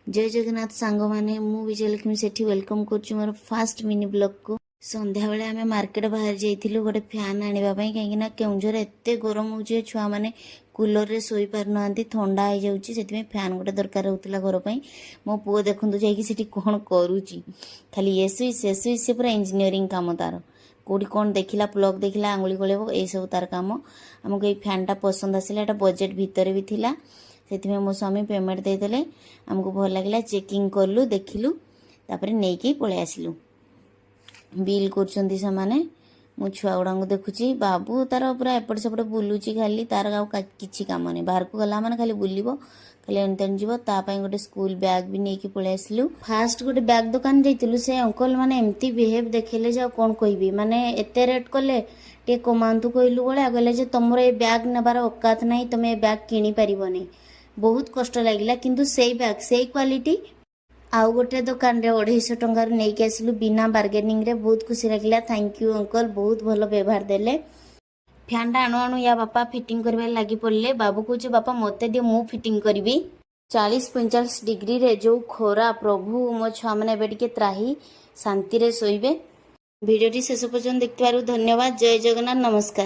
ଜୟ ଜଗନ୍ନାଥ ସାଙ୍ଗମାନେ, ମୁଁ ବିଜୟଲକ୍ଷ୍ମୀ ସେଠି welcome କରୁଛି ମୋର ଫାଷ୍ଟ ମିନି ବ୍ଲଗ୍କୁ। ସନ୍ଧ୍ୟାବେଳେ ଆମେ ମାର୍କେଟ ବାହାରି ଯାଇଥିଲୁ ଗୋଟେ ଫ୍ୟାନ୍ ଆଣିବା ପାଇଁ, କାହିଁକିନା କେଉଁଝର ଏତେ ଗରମ ହେଉଛି ଯେ ଛୁଆମାନେ କୁଲରରେ ଶୋଇପାରୁନାହାନ୍ତି, ଥଣ୍ଡା ହେଇଯାଉଛି। ସେଥିପାଇଁ ଫ୍ୟାନ୍ ଗୋଟେ ଦରକାର ହେଉଥିଲା ଘର ପାଇଁ। ମୋ ପୁଅ ଦେଖନ୍ତୁ ଯାଇକି ସେଠି କ'ଣ କରୁଛି। ଖାଲି ଏ ସୁଇଚ୍, ସେ ସୁଇଚ୍, ସେ ପୁରା ଇଞ୍ଜିନିୟରିଂ କାମ ତାର। କେଉଁଠି କ'ଣ ଦେଖିଲା, ପ୍ଲଗ୍ ଦେଖିଲା, ଆଙ୍ଗୁଳି ଗଳେଇବ, ଏଇସବୁ ତାର କାମ। ଆମକୁ ଏଇ ଫ୍ୟାନ୍ଟା ପସନ୍ଦ ଆସିଲା। ଏଇଟା ବଜେଟ୍ ଭିତରେ ବି ଥିଲା, ସେଥିପାଇଁ ମୋ ସ୍ୱାମୀ ପେମେଣ୍ଟ ଦେଇଦେଲେ। ଆମକୁ ଭଲ ଲାଗିଲା, ଚେକିଂ କଲୁ, ଦେଖିଲୁ, ତାପରେ ନେଇକି ପଳେଇ ଆସିଲୁ। ବିଲ୍ କରୁଛନ୍ତି ସେମାନେ। ମୁଁ ଛୁଆ ଗୁଡ଼ାଙ୍କୁ ଦେଖୁଛି। ବାବୁ ତାର ପୁରା ଏପଟ ସେପଟ ବୁଲୁଛି ଖାଲି, ତାର ଆଉ କିଛି କାମ ନାହିଁ। ବାହାରକୁ ଗଲା ମାନେ ଖାଲି ବୁଲିବ, ଖାଲି ଏଣୁ ତେଣୁ ଯିବ। ତା ପାଇଁ ଗୋଟେ ସ୍କୁଲ ବ୍ୟାଗ୍ ବି ନେଇକି ପଳେଇ ଆସିଲୁ। ଫାଷ୍ଟ ଗୋଟେ ବ୍ୟାଗ୍ ଦୋକାନ ଯାଇଥିଲୁ। ସେ ଅଙ୍କଲ ମାନେ ଏମିତି ବିହେଭ୍ ଦେଖେଇଲେ ଯେ ଆଉ କ'ଣ କହିବି। ମାନେ ଏତେ ରେଟ୍ କଲେ, ଟିକେ କମାନ୍ତୁ କହିଲୁ ଭଳିଆ କହିଲେ ଯେ ତମର ଏ ବ୍ୟାଗ୍ ନେବାର ଔକାତ ନାହିଁ, ତମେ ଏ ବ୍ୟାଗ୍ କିଣିପାରିବନି। ବହୁତ କଷ୍ଟ ଲାଗିଲା, କିନ୍ତୁ ସେଇ ବ୍ୟାଗ୍, ସେଇ କ୍ୱାଲିଟି ଆଉ ଗୋଟେ ଦୋକାନରେ 250 ଟଙ୍କାରୁ ନେଇକି ଆସିଲୁ ବିନା ବାର୍ଗେନିଂରେ। ବହୁତ ଖୁସି ଲାଗିଲା। Thank you uncle, ବହୁତ ଭଲ ବ୍ୟବହାର ଦେଲେ। ଫ୍ୟାନ୍ଟା ଆଣୁ ଆଣୁ ୟା ବାପା ଫିଟିଂ କରିବାରେ ଲାଗି ପଡ଼ିଲେ। ବାବୁ କହୁଛି, "ବାପା, ମୋତେ ଦିଅ, ମୁଁ ଫିଟିଂ କରିବି।" 40-45 ଡିଗ୍ରୀରେ ଯୋଉ ଖରା, ପ୍ରଭୁ! ମୋ ଛୁଆମାନେ ଏବେ ଟିକେ ତ୍ରାହି ଶାନ୍ତିରେ ଶୋଇବେ। ଭିଡ଼ିଓଟି ଶେଷ ପର୍ଯ୍ୟନ୍ତ ଦେଖିଥିବାରୁ ଧନ୍ୟବାଦ। ଜୟ ଜଗନ୍ନାଥ, ନମସ୍କାର।